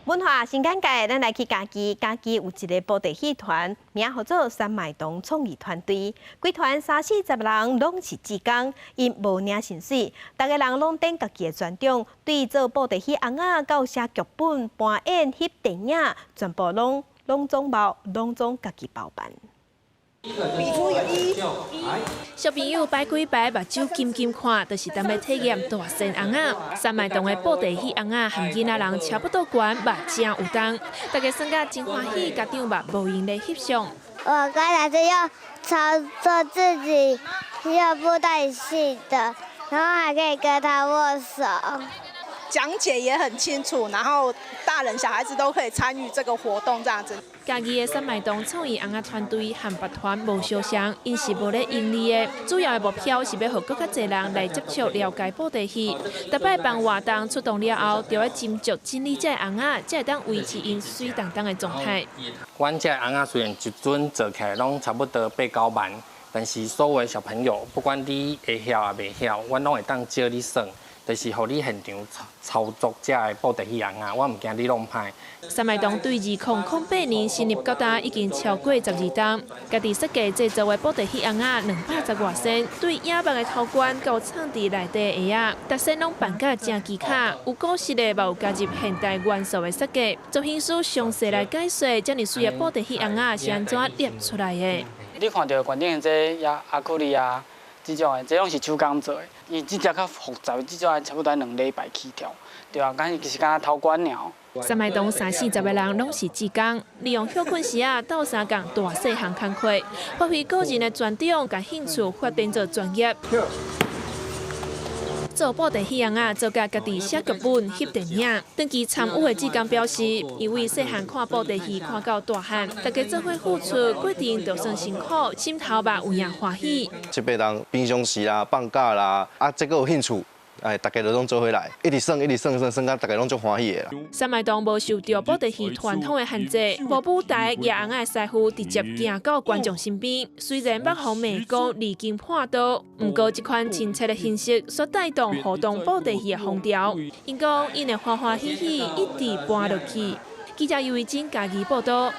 文化新簡介，咱來去嘉義。嘉義有一个布袋戲團，名號做山脈洞創意團隊。規團三四十人攏是志工，𪜶無領薪水，逐个人攏展家己的專長，對做布袋戲尪仔到寫劇本、搬演、翕電影，全部攏攏總包，攏總家己包辦。小朋友擺幾擺，目睭金金看，就是踮咧體驗大仙尪仔。山脈洞的布袋戲尪仔和囡仔人差不多懸，嘛誠有重，大家耍甲真歡喜，家長嘛無閒咧翕相。我剛才是要操作自己要布袋戲的，然後還可以跟他握手。講解也很清楚，然後大人小孩子都可以參與這個活動，這樣子。嘉義的山脈洞創意尪仔團隊和別團無相像，𪜶是無咧盈利的，主要的目標是欲予閣較濟人來接觸了解布袋戲。逐擺辦活動出動了後，就愛斟酌整理這个尪仔，才會當維持𪜶媠當當的狀態。阮這个尪仔雖然一尊做起來攏差不多八九萬，但是所有的小朋友，不管你會曉抑袂曉，阮攏會當教你耍。就是予你現場操作這个布袋戲尪仔，我毋驚你弄歹。山脈洞對2008年成立到今，已經超過12冬。家己設計製作的布袋戲尪仔210外身，對影目的頭冠到藏佇內底的鞋仔，逐身攏扮甲誠奇巧，有古式的，嘛有加入現代元素的設計。造型師詳細來解說，這爾媠的布袋戲尪仔是按怎捏出來的。你看著懸頂這也阿庫里啊，這種的，這攏是手工做的。伊這隻較複雜，這種差不多2禮拜起跳，對啊，敢其實敢若頭冠爾。山脈洞三四十个人攏是志工，利用歇睏時仔鬥相共大細項工課，發揮個人的專長，共興趣發展做專業。做布袋戲尪仔，做甲家己寫劇本、翕電影。長期參與的志工表示，因為細漢看布袋戲看到大漢，大家做伙付出，過程就算辛苦，心頭嘛有影歡喜。這輩人平常時啦，放假啦，啊，這個有興趣。哎，大家都攏做伙來，一直耍，一直耍，耍耍到大家攏足歡喜的啦。山脈洞無受著布袋戲傳統的限制，無舞台舉尪仔的師傅直接行到觀眾身邊。雖然欲予罵講離經叛道，毋過這款親切的形式所帶動互動布袋戲的風潮。𪜶講𪜶會歡歡喜喜一直搬落去。記者尤維珍嘉義報道。